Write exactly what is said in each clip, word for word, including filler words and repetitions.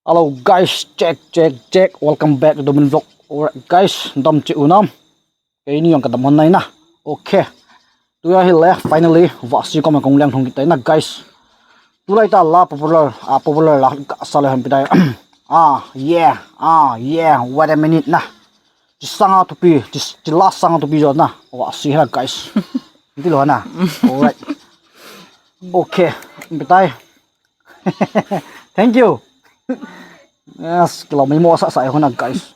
Hello guys, check, check, check. Welcome back to the main vlog. Alright guys, dam che unam. Keini jong kadam hon nai na. Okay. Tuja hile finally Vahsi kom kong leng hung kitai na guys. Tulai ta la popular, ah, popular la ka sa le hon pitai. Ah, yeah. Ah, yeah. Wait a minute na. Chi sanga tupi, chi, chi la sanga tupi jo na. Vahsi hela guys. Nti lo na. Alright. Okay. Pitai. Thank you. Yes, kilo mai mo sa sa hona guys.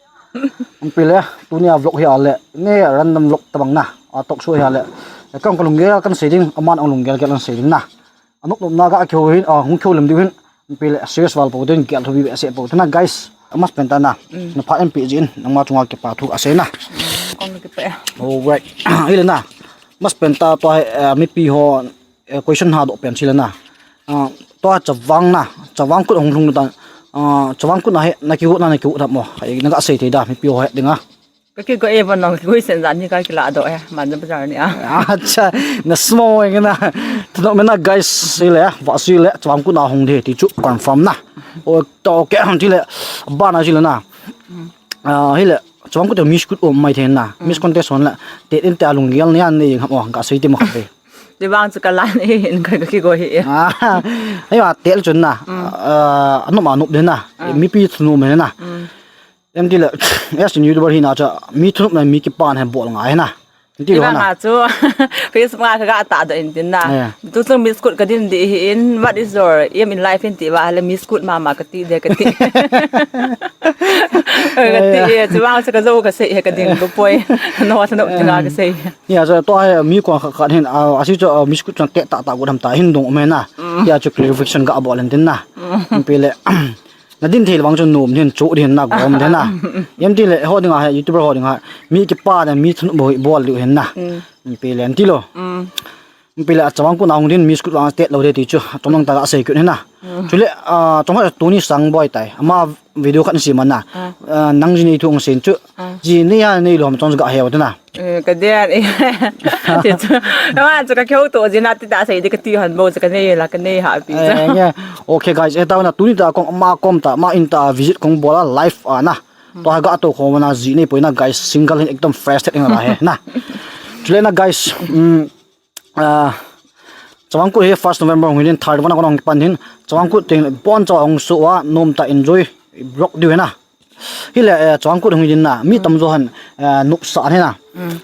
Ampile, tunia vlog hi ale, ne random vlog tabang na. A talk show hi ale. Kang kalunggel kan sei ding, aman ang lunggel kan sei ding na. Anop nop na ka kihou hin, a hung kihou lem diu hin. Ampile, serious val po din, gel thu bi se po na guys. Amas penta na. Na pha em pi jin, nangma chunga kipa thu asei na. Kong kipa. Alright. Ile na. Mas penta to, eh, mipi ho eh, question ha doh pen chile na. Ah, tua Chavang na, Chavang kut hung lhung ta. Ah, Chavang kut na he, na kigot na, na kigot mo. Hai, na ka sei te da, mipi ho he dinga. Ka kigo e bon nong, kigo sen jan ni ka kila do he, man bazar ni a. Acha, na small e na. Tano me na guys, sile, Vahsi le, Chavang kut na hung de, ti chu confirm na. O, to ke, chile, ba na chile na. Ah, hile, Chavang kut te miss kut o mai the na. Miss contest hon la, te in te alung gel ni an ni ham o, ka sei te mo kha. Ti vang chu ka lan e, in ka, ka kigo hi e. Ah, ayo, tel chun na. Ah, anop anop de na. Mipi thunop me na. Em ti le, yes, YouTuber hi na cha, mi thunop na mi kipan he bol ngai na. Ti lo na. Nga chu, Facebook nga ka ga ta do in tin na. Eh. Tu chung miss kut ka din di hi in, what is your aim in life in ti va, le miss kut mama ka ti de ka ti. Ka ti e, ti vang chu ka zo ka sei he ka ding ko poi. No, sa no, ti nga ka sei. Ya, so to he mi ko kha kha hin, a, asi chu, a, miss kut chang te ta ta ko dam ta hin dong me na. Ya chu clarification ga bol in tin na. Pile. Na din thei le vang chu nom din chu din na gom din na. Em ti le ho ding a he YouTuber ho ding a. Mi kipa na mi thun bo bol diu hin na. Pi le an ti lo. Pi le a Chavang kut na hung din miss kut vang tet lo de ti chu. Chom nang ta ga sei kut hin na. Chule a chom ha tuni sang boi tai. Ama video khat si man na. A, nang ji nei thu ong sin chu. Ji nei a nei lom chom ga he wa na. Eh, ka den, eh. Ti chu, ka ma chu ka keu to, jina ti ta sei di ka ti han bo, chu ka nei la, ka nei ha pi chu. Eh, nge. Okay, guys, eh, tauna tuni ta kong ma kom ta, ma in ta visit kong bola live a na. To ha ga to kho na ji nei poi na, guys, single hin ekdom fresh thet ing la he na. Chule na, guys, um, ah, Chavang kut hi first November hung hin third one a kon hung pan hin. Chavang kut teng bon Chavang kut so a nom ta enjoy vlog diu he na. Hile, eh, Chavang kut hung din na, mi tamjo han, eh, nopsa hi na.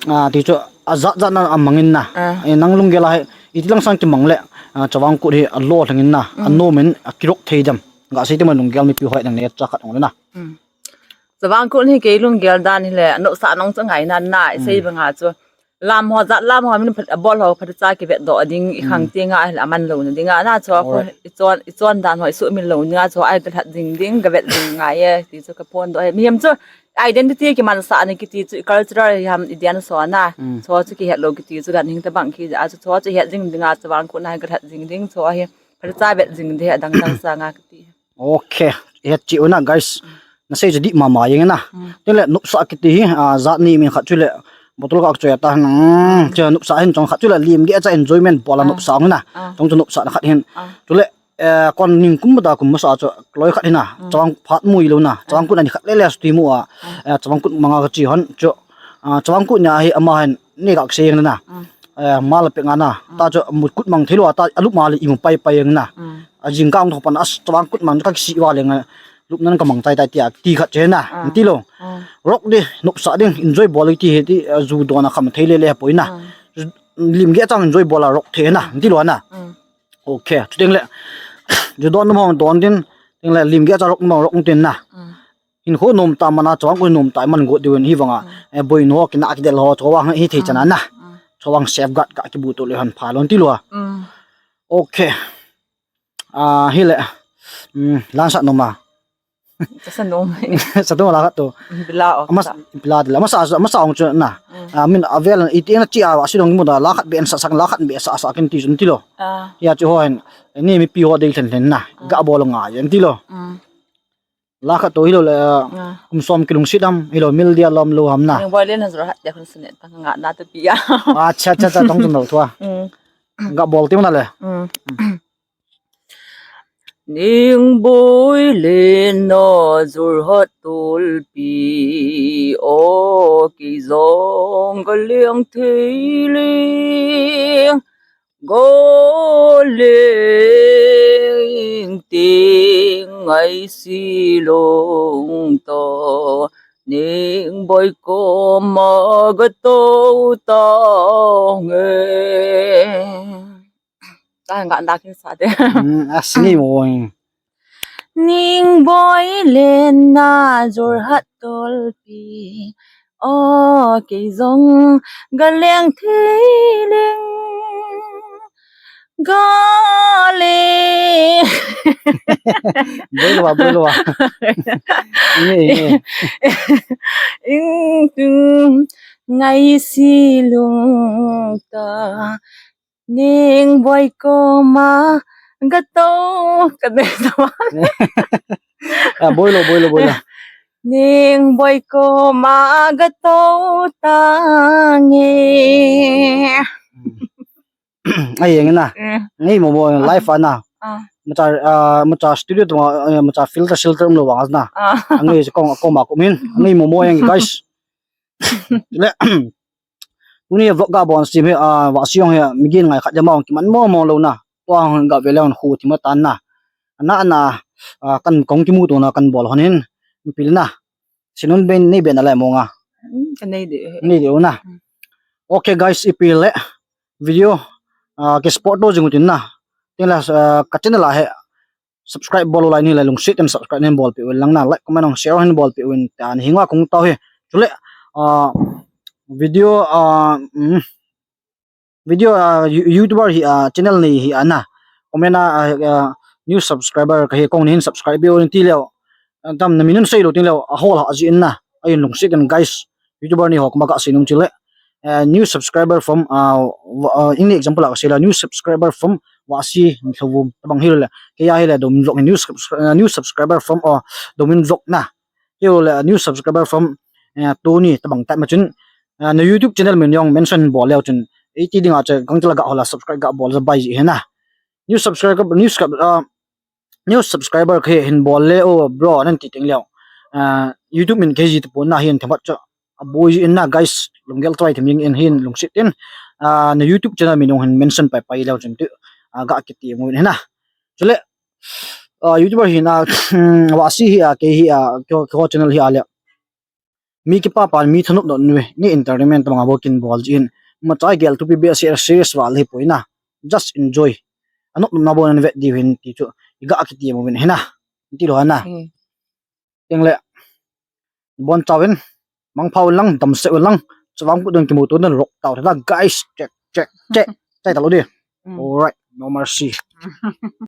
Ah, ti chu, a jat jat na a mang in na. Eh, nang lunggel a hi, iti lang sang kimang le, ah, Chavang kut hi a lo lhang in na, a nom in, a kirok thei dem. Ga sei te ma lunggel mipi ho nang ne cha khat ong le na. Chavang kut hi kei lunggel dan hile, nopsa nong chu ngai na na, i sei banga chu. Lam ho, jat lam ho, min phat, a bol ho, phat cha ki vet doh ding, i khang ti nga, a man lo na ding a, na chu, ko, i chon, i chon dan ho, i su min lo na, chu, ai ka lhat ding ding, ka vet ding ngai e, ti chu ka pon doh e. Mi hem chu, identity ki man sa ni ki ti chu, i cultural hi ham, i dian so na, chu, chu ki het lo ki ti chu, gan hing ta bang ki, a chu, chu, chu het ding ding a, Chavang kut na ka lhat ding ding, chu, hi, phat cha vet ding de, dang dang sa nga ki ti. Okay, het chi una, guys. Na sei chu di mama jeng na. Tin le nopsa kiti hi, a, jat ni min khat chu le bottle ka choi ta na. Chu nopsa hin chong khat chu le lim ge cha enjoyment bola nopsa ong na. Chong chu nopsa na khat hin. Chu le, eh, kon ning kum da kum sa chu loi khat hin na. Chavang phat mui lo na. Chavang kut ani khat le le sti mu a. Eh, Chavang kut manga ka chi hon chu. Ah, Chavang kut nia hi ama hin ni ka sei jeng na. Eh, mal pe nga na. Ta chu mut kut mang thei lo ta alup mal i mu pai pai jeng na. A jing kang tho pan as Chavang kut man ka kisi va le nga. Lup nan ka mang tai tai tia ti khat che na. Ti lo. Rock di nopsa ding enjoy bol ti he ti, eh, ju don a kham thei le le poi na. Lim ge chang enjoy bol a rock the na. Ti lo na. Okay, chu teng le. Ju don mo don din. Teng le lim ge cha rock mo rock tin na. Hin kho nom ta mana Chavang kut nom ta man got diu hin hi vanga. Eh, boi no ki na ki del ho Chavang hi thei chana na. Chavang safeguard ka ki bu to le han pha lon ti lo. Okay. Ah, hile. Mm, lan sa nom a. Sa nom. Sa nom la khat to. Bila o. Mas bila de la. Masa masa ong chu na. Ah, min avel i ti na chi a si dong mu da la khat be sa sa la khat be sa sa kin ti chun ti lo. Ya chu ho hin. Ni mipi ho dei thlen thlen na. Ga bol nga yen ti lo. La khat to hilo le, um, som kilung sit ham, hilo mil dia lom lo ham na. Ni boy len hazur hat dia khun sunet ta nga na ta pia. Acha, acha, acha, tong tong lo thua. Ga bol ti mana le. Ningboi lenna Jorhat tolpi, o kei jong ka leng thei leng, ka leng ting ngai si lung to, Ningboi koma ka to ta nge. Ka hang ka anda kin sa de. Hmm, asni mo. Ningboi lenna Jorhat tolpi, o kei jong ka leng thei leng, ka leng. Boi lou a, boi lou a. Ni, ni. Ing tung ngai si lung ta. Ningboi koma ka to, ka ne to. Ah, boi lou, boi lou, boi lou. Ningboi koma ka to ta nge. Ai, yang na. Eh. Ngai mo mo live ana. Ah. Macha, ah, macha studio tu, eh, macha filter, filter um lou vang na. Ah. Ngai se kong, kong ma ko min. Ngai mo mo yang guys. Le. Tuni vlog ga bon sim hi, ah, Vahsi jong hi, mi gin ngai khat jama hung kiman mo mo lou na. Tua hung ga ve le hung khu ti ma tan na. Ana, ana, ah, kan kong kimu to na kan bol hon hin. Pil na. Sinun ben, nei ben a le mo nga. Hmm, ka nei de. Nei de na. Hmm. Okay guys, ipi le. Video, ah, ke support to jing utin na. Tin la, ah, ka channel a he. Subscribe bol u lai ni le lungset in subscribe nin bolpeh uvin lang na, like, comment, share hin bolpeh uvin tin hinga kong tao hi. Chule, ah, video, ah, mm, video, ah, you-, YouTuber hi, ah, channel nei hi ana. Comment a, ah, ah, new subscriber kahi kong ni hin subscribe bol un ti leu. Tam na minun sei lou tin leu, a hol ha ji in na. Ahin lungset in guys. YouTuber ni ho koma ka sei nom chule. Eh, new subscriber from, ah, wa-, ah, in example a ka sei la, new subscriber from Vahsi Lhouvum tabang hi le. Kei a hi le Domin Vlog hi new subscri-, ah, new subscriber from, ah, Domin Vlog na. Kei le new subscriber from, eh, Tony tabang tai ma chun. Ah, na YouTube channel min jong mention bol leu chun. Eiti dinga che gang tela ga hola subscribe ga bol ja bai ji hi na. New subscriber, new subscriber, ah, new subscriber kahi hin bol le o bro nan ti teng leu. Ah, YouTube min kahi ji tapon na hin themkhat chu. Aboi ji in na guys, lunggel tuai them jing in hin lungset in. Ah, na YouTube channel min jong hin mention pai pai leu chun tu. Ah, ga kiti mo hin na. Chule, ah, YouTuber hi na, Vahsi hi a, kei hi a, kei ho, kei ho channel hi a le. Mi kipa pan mi thanop nop nui, ni entertainment tabang a bou kin bol ji in. Macha gel thupi be se serious val hi poi na. Just enjoy. Anop nop na bou nan vet diu hin ti chu. I ga kiti mo vin hi na. Ti lou na. Hmm. Teng le. Bon chau in. Mangpha u lang, damsel u lang. Chavang kut dong kimu to na lok tao ta guys. Check, check, check. Chai ta lou di. Hmm. Alright, no mercy.